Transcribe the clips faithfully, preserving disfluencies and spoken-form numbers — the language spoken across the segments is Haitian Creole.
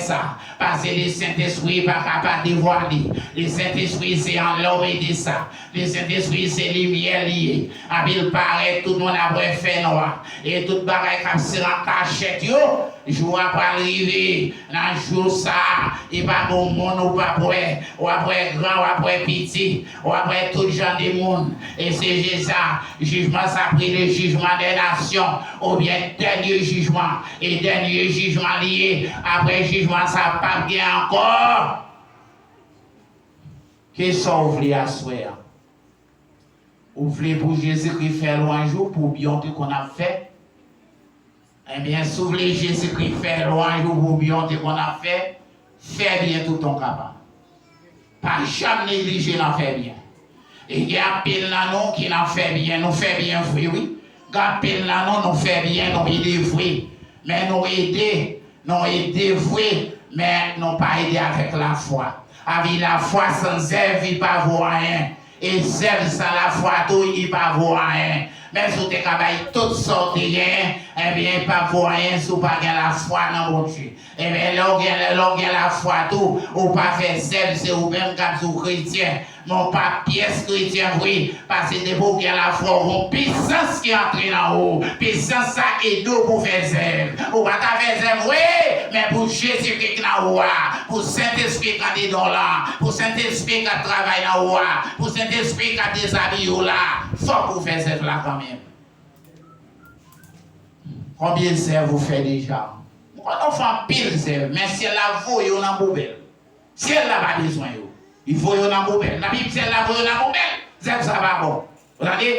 sa. Paske Lesentespri pa ka pa devwale. Lesentespri se anlè w mete sa. Lesentespri se limyè li ye. Epi l parèt, tout moun ap wè fènwa. E tout bagay k ap sere an kachèt yo, jou a pral rive. Nan jou sa a, e pa gon moun ou p ap wè. W ap wè gran, w ap wè piti. W ap wè tout jan de moun. E se je sa, jijman sa ap rele jijman dè nasyon, oubyen dènye jijman. E dènye jijman li ye. Apre jijman sa, p ap gen ankò. Kisa w vle aswè a? Ou vle pou Jezikri fè lwanj ou pou byen w te konn ap fè? Ebyen, si w vle Jezikri fè lwanj ou pou byen w te konn ap fè, fè byen toutan w kapab. Pa janm neglije nan fè byen. E gen anpil nan nou ki nan fè byen, nou fè byen vre, wi. Gen anpil nan nou, nou fè byen, nou ede vre. Men nou ede, nou ede vre, men nou pa ede avèk lafwa. Avi lafwa san zèv, li pa vo anyen. E zèv san lafwa tou, li pa vo anyen. Menm si w te ka bay tout sa w te genyen, ebyen, li p ap vo anyen si w pa gen lafwa nan Bondye. Ebyen, lè w gen, lè w gen lafwa tou, ou pa fè zèv, se ou menm k ap di w kretyen. Men w pa pyès kretyen vre, paske depi w gen lafwa, w gen yon pisans ki antre nan ou. Pisans sa ede w pou w fè zèv. Ou pa ta fè zèv vre, men pou Jezikri k nan ou a, pou Sentespri k andedan w la, pou Sentespri k ap travay nan ou a, pou Sentespri k ap dezabiye w la, fòk ou fè zèv la kanmenm. Konbyen zèv ou fè deja? M konnen w fè anpil zèv, men syèl la voye w nan poubèl. Syèl la pa bezwen yo. Li voye w nan poubèl. Labib, syèl la voye w nan poubèl. Zèv sa pa bon. Ou tande?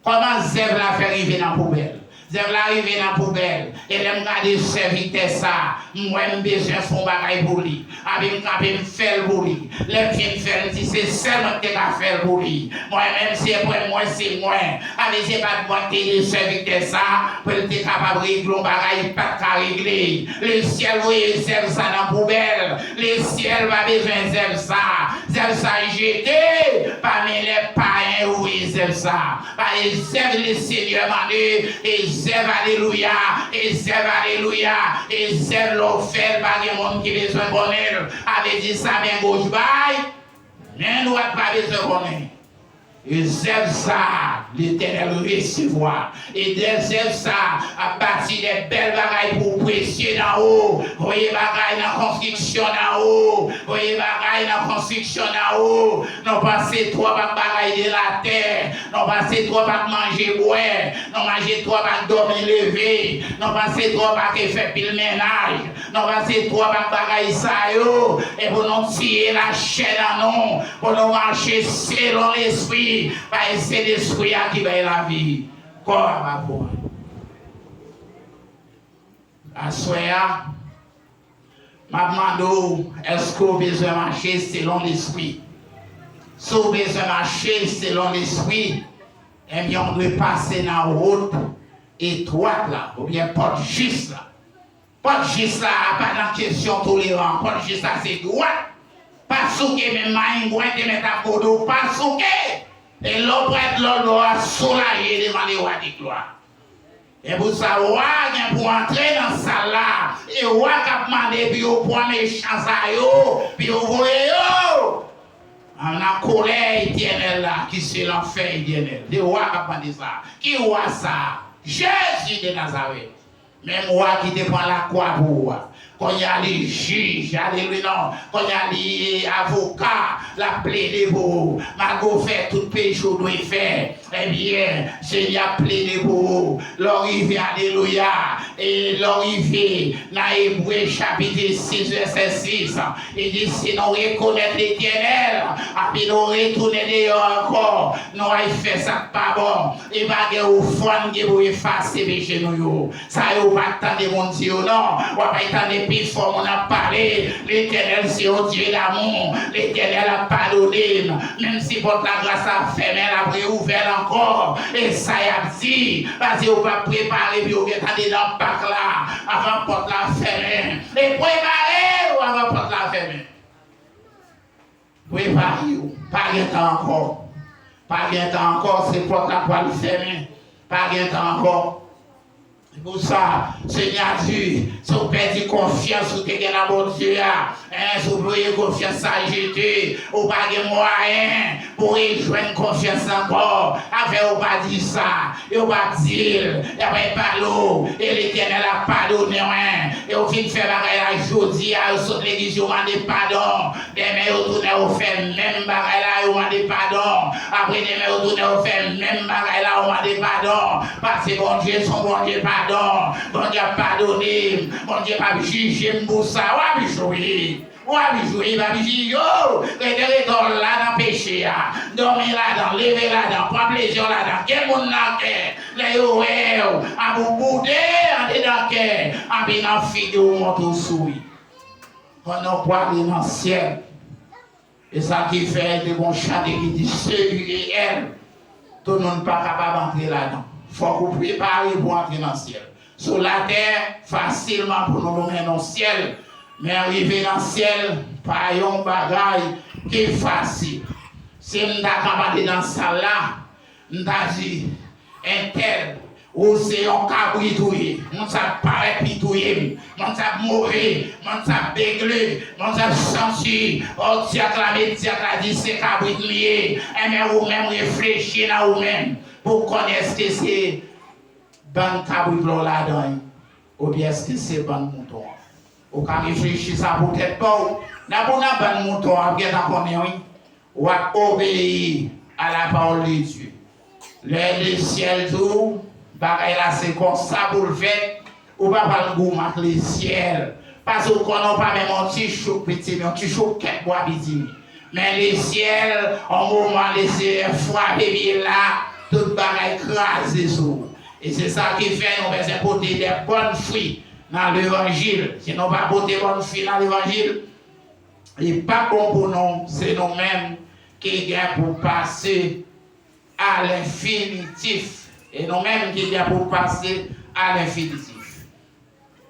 Kòman zèv la fè rive nan poubèl? Zèv la rive nan poubèl. E lè m gade sèvitè sa, m wè m bezwen fè yon bagay pou li. Epi m kanpe, m fè l pou li. Lè m fin fè l, m di se sèl mwen ki te ka fè l pou li. Mwen menm, se mwen, mwen, se mwen. Sa vle di se pa t mwen ki te ede sèvitè sa pou l te kapab regle yon bagay li pa t ka regle. Lesyèl voye zèv sa nan poubèl. Lesyèl pa bezwen zèv sa. Zèv sa jete pami lè payen yo voye zèv sa. Paske zèv Lesenyè mande, e zèv alelouya, e zèv alelouya, e zèv lè w fè l, pa gen moun ki bezwen konnen l. Sa vle di sa men goch bay, men dwat pa bezwen konnen. E zèv sa a, Letènèl resevwa. E dè zèv sa a ap bati de bèl bagay pou w presye nan ou. Voye bagay nan konstriksyon nan ou. Voye bagay nan konstriksyon nan ou. Nou panse twòp ak bagay de latè. Nou panse twòp ak manje bwè. Nou manje twòp ak dòmi leve. Nou panse twòp ak fè pil mennaj. Nou panse twòp ak bagay sa yo. E pou nou tiye lachè nan nou. Pou nou mache selon Lespri. Paske se Lespri a ki bay lavi. Kò a pa pou mwen. Aswè a, m ap mande w, èske w bezwen mache selon Lespri? Si w bezwen mache selon Lespri, ebyen, w dwe pase nan wout etwat la, oubyen pòt jis la. Pòt jis la a pa nan kesyon toleran. Pòt jis la se dwat. Pa souke menm mayengwen te mèt ap gode w, pa souke. E lè w prèt, lè w dò a soulaje devan lewa de glwa. E pou sa, wa gen pou antre nan sal la. E wa k ap mande pou yo pran mechan sa yo, pou yo voye yo nan kolè etènèl la, ki se lanfè etènèl. Se wa k ap mande sa. Ki wa sa? Jezi de Nazarèt. Menm wa ki te pran lakwa pou ou a. Kounye a li jij, alelouya non. Kounye a li avoka, l ap plede pou ou. Malgre w fè tout peche w dwe fè, ebyen, Senyè ap plede pou ou. Lè w rive, alelouya, e lè w rive nan Ebre chapit sis, vèsè sis, li di, si nou rekonèt Letènèl, epi nou retounen deyò ankò, nou al fè sa k pa bon. E pa gen ofrann ki pou efase peche nou yo. Sa yo w pa t tande moun di yo non. W ap al tande pifò moun ap pale. Letènèl se yon Dye damou. Letènèl ap padone. Menm si pòt lagras la fèmen, l ap reouvè l ankò. E sa y ap di, paske yo p ap prepare pou yo gentan dedan Pak la avan pòt la fèmen. E prepare w avan pòt la fèmen. Prepare w. Pa gen tan ankò. Pa gen tan ankò, se pòt la pral fèmen. Pa gen tan ankò. Se pou sa, Senyè a di, si w pèdi konfyans ou te gen nan Bondye a, en, si w voye konfyans sa jete, ou pa gen mwayen pou w rejwenn konfyans ankò. Afè yo pa di sa, yo pa di l, y ap pale w, e Letènèl ap padone w, en. E w fin fè bagay la jodi a, yo sot legliz, yo mande padon. Demen yo tounen, yo fè menm bagay la, yo mande padon. Apre demen yo tounen, yo fè menm bagay la, yo mande padon. Paske Bondye se yon Bondye padon. Bondye ap padone m. Bondye p ap jije m pou sa. W ap jwi. W ap jwi, p ap jije w. Rete, rete w la nan peche a. Dòmi ladan, leve ladan, pran plezi w ladan. Gen moun nan kè, lè yo wè w, ap ou boude andedan kè, anpi nan figi w monte w souri. Pandan w prale nan syèl. E sa ki fè te gon chante ki di, Ceux et elle, tout moun pa kapab antre ladan. Fòk ou prepare pou antre nan syèl. Sou latè, fasilman pou nou, nou mennen w syèl, men rive nan syèl, pa yon bagay ki fasil. Si m ta kapab andedan sal la, m ta di, entèl, ou se yon kabrit ou ye. Moun sa ap parèt pou touye m. Moun sa ap move. Moun sa ap begle. Moun sa ap santi. O, dyak la, men dyak la di se kabrit m ye. Enben, ou menm reflechi nan ou menm pou w konnen èske se bann kabrit la w ladan, oubyen èske se bann mouton an? Ou ka reflechi sa pou tèt pa w. Nan pou nan bann mouton an, w ap gentan konnen, wi. W ap obeyi a la pawòl de Dye. Lè lesyèl di w, bagay la se konsa pou l fèt, ou pa pral goumen ak lesyèl. Paske w konnen w pa menm yon ti chouk pitimi, yon ti chouk kèk bwa pitimi. Men lesyèl, yon moman lesyèl frape pye l la, tout bagay kraze sou ou. E se sa ki fè nou bezwen pote de bòn fwi nan levanjil. Si nou pa pote bòn fwi nan levanjil, li p ap bon pou nou, se nou menm ki gen pou pase a lenfinitif. E nou menm ki gen pou pase a lenfinitif.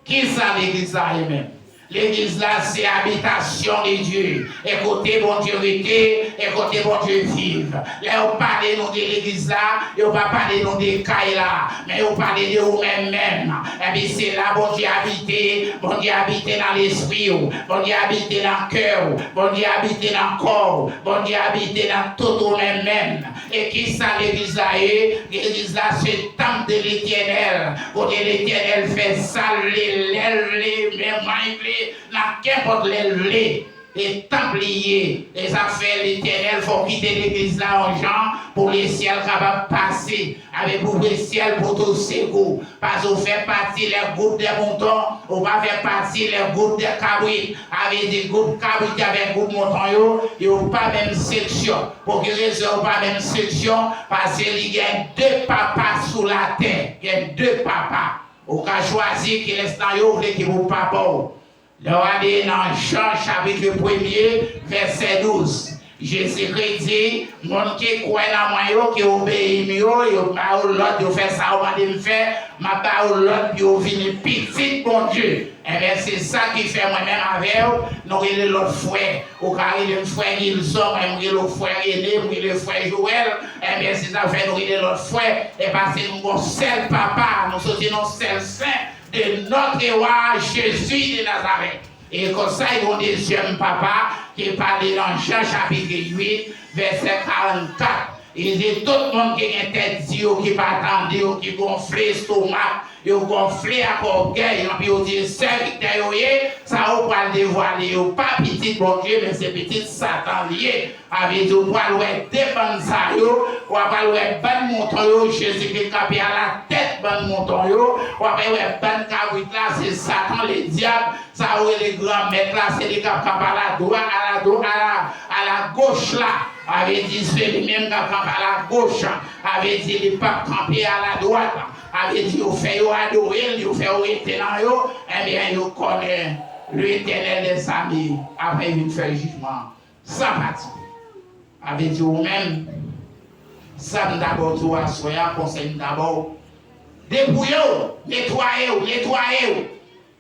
Kisa legliz la ye menm? Legliz la se abitasyon de Dye. E kote Bondye rete, e kote Bondye viv. Lè yo pale nou de legliz la, yo pa pale nou de kay la, men yo pale de ou menm menm. Epi se la Bondye abite, Bondye abite nan lespri w, Bondye abite nan kè w, Bondye abite nan kò w, Bondye abite nan tout ou menm menm. E kisa legliz la ye? Legliz la se tanp de Letènèl, kote Letènèl fè sa l vle, lè l vle, menm jan l vle, nan kenpòt lè l vle. E tanp li ye. E sa fè Letènèl fè w kite legliz la yon jan pou lesyèl kapab pase. Avè pou lesyèl pote w sekou. Paske w fè pati le groupe des moutons, ou pa fè pati le groupe des cabrits. Avè di group kabrit avèk group mouton yo, yo pa menm seksyon. Pou ki rezon yo pa menm seksyon? Paske li gen de papa sou latè. Gen de papa. Ou ka chwazi kilès nan yo ou vle ki pou papa w. Lè w ale nan Jan chapit premye, vèsè douz, Jezikri di, moun ki kwè nan mwen yo, ki obeyi m yo, yo ba yo lòd, yo fè sa yo mande m fè, m ap ba yo lòd pou yo vini pitit Bondye. Enben, se sa ki fè mwen menm avè w, nou rele lòt frè. Ou ka rele m frè Gilson, mwen m rele w frè Rene, m rele frè Joel. Enben, se sa fè nou rele lòt frè. E paske nou gon sèl papa, nou soti nan sèl sen de notre roi Jésus de Nazareth. E konsa, yon dezyèm papa ki pale nan Jan chapit uit, vèsè karannkat. Li di, tout moun ki gen tèt di yo, ki pa tande yo, ki gonfle estomak, yo gonfle ak ògèy, anpi yo di sèvitè yo ye, sa yo pral devwale yo pa pitit Bondye, men se pitit Satan li ye. A vle di, ou pral wè de bann sa yo, w ap pral wè bann mouton yo, Jezikri kanpe alatèt bann mouton yo, w ap wè bann kabrit la, se Satan ledyab, sa yo rele granmèt la, se li k ap kanpe aladwat, aladwa-, ala, alagoch la. A vle di, se li menm k ap kanpe alagoch. A vle di, li p ap kanpe aladwat. A vle di, yo fè yo adore l, yo fè yo rete nan yo. Ebyen, yo konnen Letènèl dèzame ap vin fè jijman san pati. A vle di, ou menm, sa m ta ba w tou aswè a, konsèy m ta ba w, depouye w, netwaye w, netwaye w.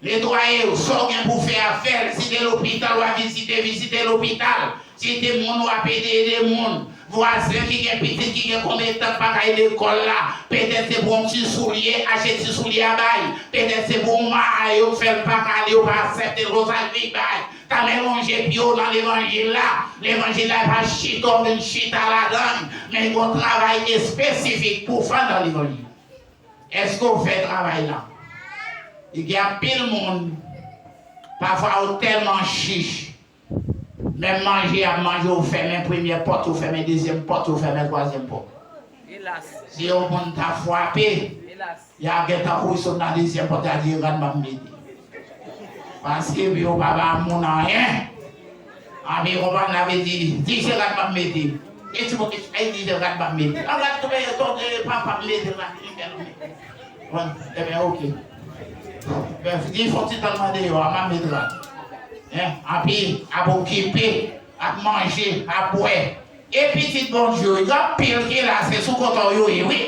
Netwaye yo, sa w gen pou fè a, fè l. Si te lopital w a vizite, vizite lopital. Si te moun w ap ede, ede moun. Vwazen ki gen pitit ki gen konbyen tan pa ka al lekòl la, petèt se pou yon ti soulye, achte ti soulye a bay. Petèt se pou yon mayo k fè l pa ka ale, yo pa aksepte l konsa, li bay. Tanmen lonje pye w nan levanjil la. Levanjil la e pa chita w vin chita ladan l, men gen yon travay espesifik pou w fè nan levanjil. Èske w fè travay la? E gen anpil moun, pafwa yo tèlman chich, menm manje y ap manje, ou fèmen premyè pòt, ou fèmen dezyèm pòt, ou fèmen twazyèm pòt. Elas. Si yon moun ta frape, elas, y a gentan kouri sot nan dezyèm pòt, y a di, "E rad m ap mete." Paske epi yo pa ba moun anyen. Anpi konprann, la vle di, di se rad m ap mete. E ti moun ki, ay, di se rad m ap mete. An rad tou, e, tonbe, papa m mete rad, li fè l mete. Bon, ebyen, oke. Ben, di fon ti tan nan deyò a, m ap met rad. Hein? Anpi ap okipe, ap manje, ap bwè. E pitit Bondye yo, gen anpil ki la, se sou konta w yo ye, wi.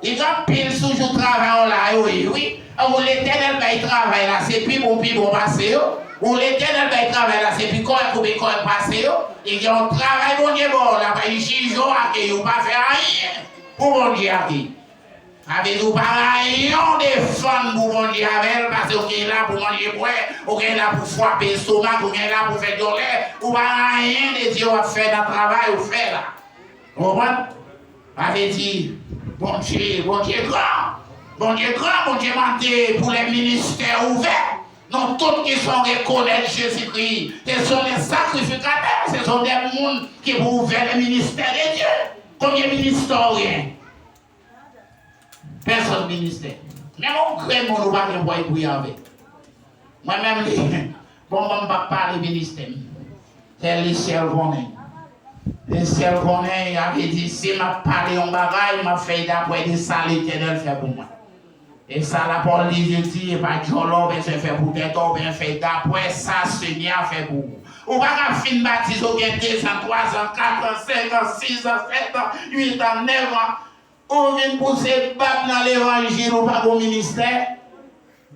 Gen anpil sou jou travay w la yo ye, wi. Ou Letènèl bay travay la, se pi bon, pi bon pase yo. Ou Letènèl bay travay la, se pi kòrèk ou pi kòrèk pase yo. E gen yon travay Bondye ba w la, bay jije w akeyi, ou pa fè anyen pou Bondye akeyi. Sa vle di ou pa gen anyen w defann pou Bondye avè l, paske ou gen la pou manje bwè, ou gen la pou frape estomak, ou gen la pou fè dyòlè, ou pa gen anyen de Dye w ap fè nan travay ou fè la. Ou konprann? Sa vle di, Bondye, Bondye gran. Bondye gran, Bondye mande pou lè ministè ouvè. Nou tout ki son rekonèt Jezikri, se son de sakrifikatè, se son de moun ki pou ouvè le ministè de Dye. Konbyen ministè w gen? Pèsòn ministè. Menm yon grenn moun ou pa gen pou al priye avè l. Mwen menm li, bon, mwen m p ap pale ministè m. Sèl li sèl konnen. Li sèl konnen, y a vle di, si m ap pale yon bagay, m ap fè l dapre de sa Letènèl fè pou mwen. E sa lapawòl de Dye di, e pa djòlè w bezwen fè pou tèt ou, oubyen fè dapre sa Senyè a fè pou ou. Ou pa ka fin batize, ou gen dezan, twazan, katran, senkan, sizan, sètan, uitan, nèvan. Ou vin pouse bab nan levanjil, ou pa gon ministè.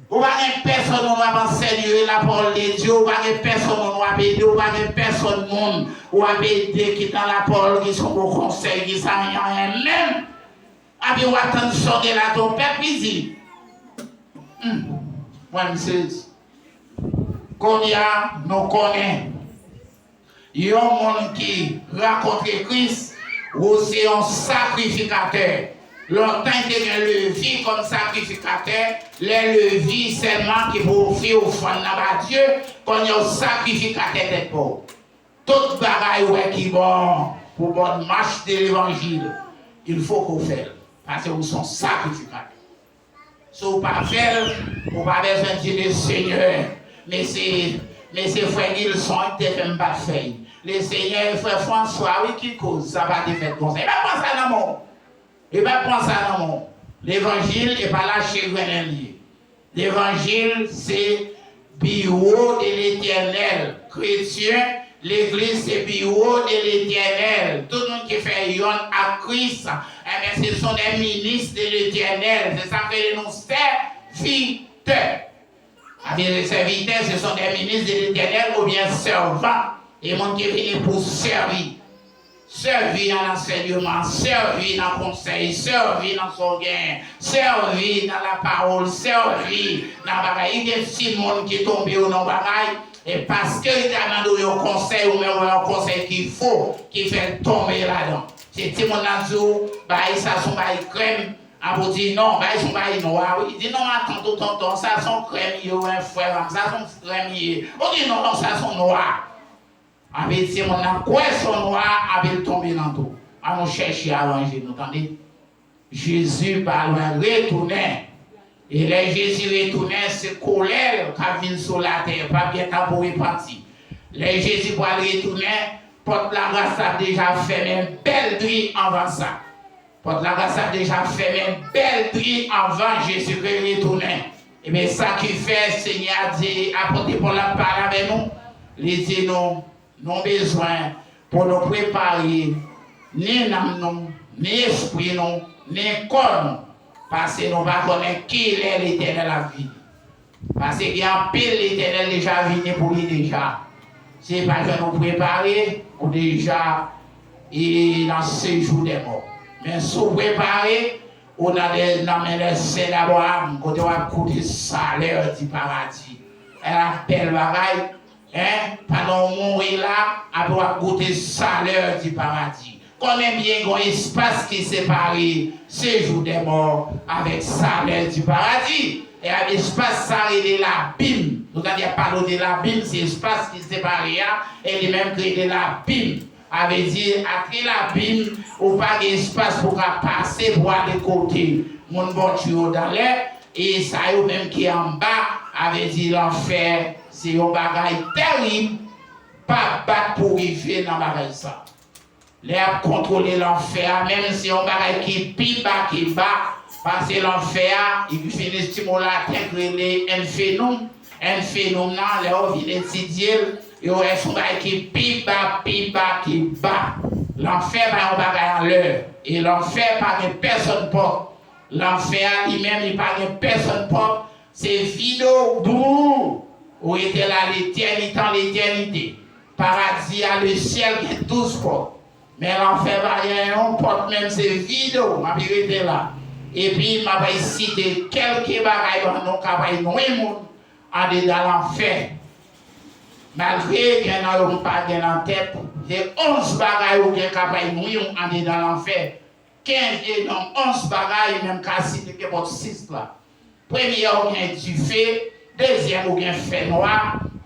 Ou pa gen pèsòn moun w ap ansèye lapawòl de Dye, ou pa gen pèsòn moun w ap ede, ou pa gen pèsòn moun w ap ede ki nan lapawòl, ki son bon konsèy, ki sa, anyen, anyen menm. Epi w ap tann sonde latwonpèt, li di, hmm, mwen m sezi. Kounye a, nou konnen. Yon moun ki rakontre Kris, ou se yon sakrifikatè. Lontan te gen Levi kòm sakrifikatè, lè Levi sèlman ki pou ofri ofrann nan ba Dye, kounye a w sakrifikatè tèt pa w. Tout bagay ou wè ki bon pou bòn mach de levanjil, il faut que w fè l, paske ou se yon sakrifikatè. Si w pa fè l, ou pa bezwen di Lesenyè, mesye, mesye frè Gilson ki te fè m pa t fè l. Lesenyè e frè Franswa, wi, ki koz sa pa te fèt konsa. Li pa pran sa nan men w. Li pa pran sa nan men w. Levanjil e pa lache grennen li ye. Levanjil se biwo de Letènèl. Kretyen, legliz se biwo de Letènèl. Tout moun ki fè yonn ak Kris, enben, se sont des ministres de l'Éternel. Se sa k rele nou sèvitè. Sa vle di sèvitè, se sont des ministres de l'Éternel oubyen sèvan. E moun ki vini pou sèvi. Sèvi nan ansèyman, sèvi nan konsèy, sèvi nan sa w genyen, sèvi nan lapawòl, sèvi nan bagay. Li gen timoun ki tonbe yo nan bagay, e paske li ta mande w yon konsèy, ou menm ou wè yon konsèy ki fo, ki fè l tonbe ladan. Se timoun nan di w, bagay sa se yon bagay krèm, epi w di non, bagay sa se yon bagay nwa, wi. Li di non, matant ou, tonton, sa se yon krèm ye, wi, frè m, sa se yon krèm ye. Ou di non, non, sa se yon nwa. Epi timoun nan kwè se yon nwa, epi l tonbe nan twou. Ann nou chèche aranje nou, tande. Jezi pa lwen retounen. E lè Jezi retounen, se kolè l k ap vin sou latè, p ap gen tan pou repanti. Lè Jezi pral retounen, pòt lagras la ap deja fèmen bèl dri anvan sa. Pòt lagras la deja fèmen bèl dri anvan Jezikri retounen. Ebyen, sa ki fè Senyè a di, apot Pòl ap pale avè nou, li di nou, nou bezwen pou nou prepare ni nanm nou, ni espri nou, ni kò nou, paske nou pa konnen kilè Letènèl ap vini. Paske gen anpil Letènèl deja vini pou li deja. Si pa jwenn ou prepare, ou deja e nan sejou dè mò. Men si w prepare, ou nan de, nan men dè sen d'Abraham, kote w ap goute salè di paradi. E la bèl bagay, en, pandan w mouri la, apre w ap goute salè di paradi. Konnen byen gen yon espas ki separe sejou dè mò avèk salè di paradi. E espas sa rele labim. Nou tande y ap pale w de labim, se espas ki separe a, e li menm ki rele labim. A vle di, atre labim, ou pa gen espas pou w ka pase pou ale kote moun Bondye yo dan lè, e sa yo menm ki anba, a vle di, lanfè, se yon bagay tèrib, pa bat pou rive nan bagay sa. Lè y ap kontwole lanfè a, menm se yon bagay ki pi ba, ki ba pase lanfè a, e ki vin estime w laten k rele enfenum. Enfenum nan, lè yo vin etidye l, yo wè se yon bagay ki pi ba, pi ba, ki ba. Lanfè pa yon bagay anlè. E lanfè pa gen pèsòn pòt. Lanfè a li menm, li pa gen pèsonn pòt. Se vid ou, bou. Ou rete la letènite an letènite. Paradi a, le syèl, gen douz pòt. Men lanfè pa gen yon pòt, menm se vid ou, m ap rete la. Epi, m ap site kèlke bagay ban nou k ap nwi moun andedan lanfè. Malgre gen nan yo m pa gen nan tèt, se onz bagay ou gen k ap nwi w andedan lanfè. Kenz e nonm onz bagay, menm ka site kenpòt sis la. Premye a, ou gen dife, dezyèm, ou gen fè nwa,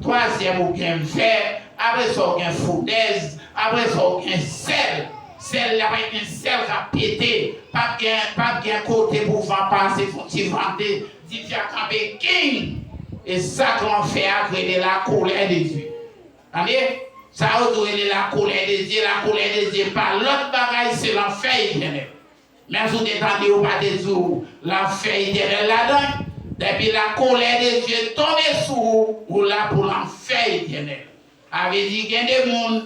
twazyèm, ou gen vè, apre sa, ou gen founèz, apre sa, ou gen sèl. Sèl la, pa gen sèl k ap pete, p ap gen, p ap gen kote pou van pase, fon ti vante, dife a kanpe king. E sa k lanfè a k rele la colère de Dieu. Tande? Sa yo di w rele la colère de Dieu. La colère de Dieu pa lòt bagay, se lanfè etènèl. Men si w te tande yo pa te di w lanfè etènèl ladan, depi la colère de Dieu tonbe sou ou, ou la pou lanfè etènèl. A vle di gen de moun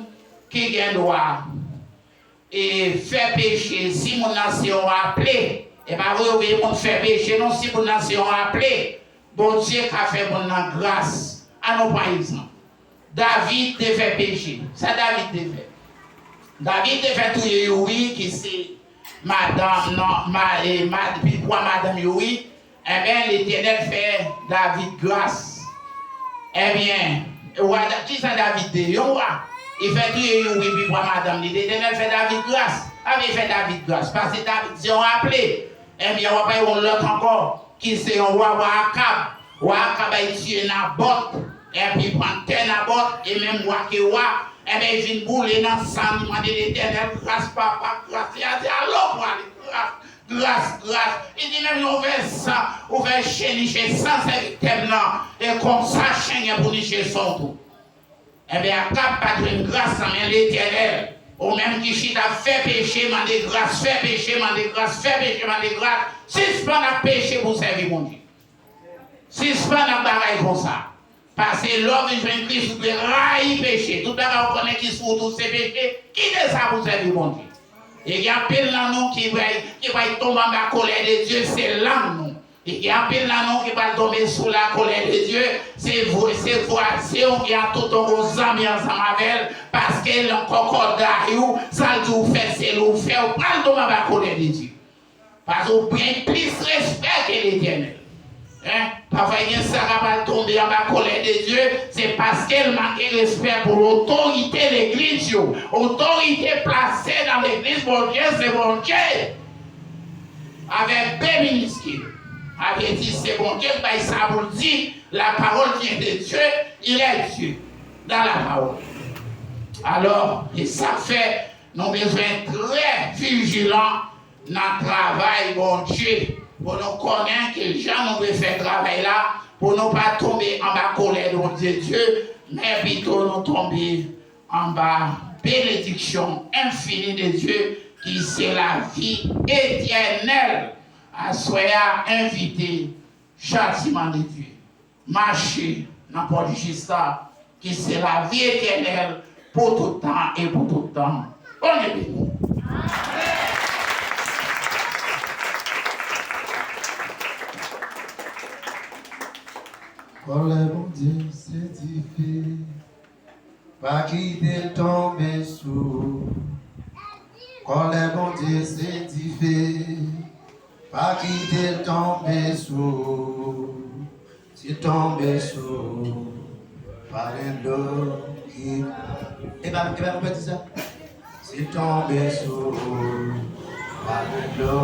ki gen dwa e fè peche, si moun nan se yon aple, e pa vre, ou gen moun fè peche, non, si moun nan se yon aple, Bondye ka fè moun nan gras. An nou pran egzanp. David te fè peche. Sa David te fè? David te fè touye Youri, ki se madanm, non, ma, e, ma, pi bwa madanm Youri. Enben, Letènèl fè David gras. Enben, wa, kisa David te? Yon wa. Li fè touye Youri, pi bwa madanm li. Letènèl fè David gras. Sa vle fè David gras. Paske David se yon aple. Enben, w ap wè yon lòt ankò, ki se yon wa, wa Akab. Wa Akab al tiye Nabòt, epi pran tè Nabòt, e menm wa ke wa, enben, li vin boule nan san, li mande Letènèl gras, papa, gras, li a di, alo, pwale, gras, gras, gras. Li di, menm jan w fè san, ou fè chen niche san sèvitè m nan, e konsa chen gen pou niche san w tou. Enben, Akab pa jwenn gras nan men Letènèl. Ou menm ki chita ap fè peche, mande gras, fè peche, mande gras, fè peche, mande gras. Sispann ap peche pou w sèvi Bondye. Sispann ap bagay konsa. Paske lè w vin jwenn Kris, ou dwe rayi peche. Tout bagay ou konnen ki sou wout ou se peche, kite sa pou w sèvi Bondye. E gen anpil nan nou ki pral, ki pral tonbe anba kolè de Dye, se lang nou. E gen anpil nan nou ki pral tonbe sou la colère de Dieu, se vwa, se vwazen w ki an tout yon gwo zanmi ansanm avè l, paske l nan kòkòday ou, sa l di w fè, se l ou fè, ou pral tonbe anba kolè de Dye. Paske ou gen plis respè ke Letènèl. Hein? Pafwa, gen sa k ap al tonbe anba kolè de Dye, se paske l manke respè pou otorite legliz yo, otorite plase nan legliz Bondye, se Bondye. Avèk B miniskil. A vle di, se Bondye k bay sa pou l di, la parole vient de Dieu, il est Dieu dans la parole. Alò, e sa k fè nou bezwen trè vijilan nan travay Bondye, pou nou konnen ki jan nou dwe fè travay la, pou nou pa tonbe anba kolè de Dye, men pito nou tonbe anba benediksyon enfini de Dye, ki se lavi etènèl. Aswè a, envite chatiman de Dye. Mache nan pòt jis la, ki se lavi etènèl pou tout tan e pou tout tan. Bondye beni w. Kòlè Bondye se dife. Pa kite l tonbe sou ou. Kòlè Bondye se dife, pa kite l tonbe sou ou. Si l tonbe sou ou, pa gen dlo ki. Epa, epa, nou pèdi sa. Si l tonbe sou ou, pa gen dlo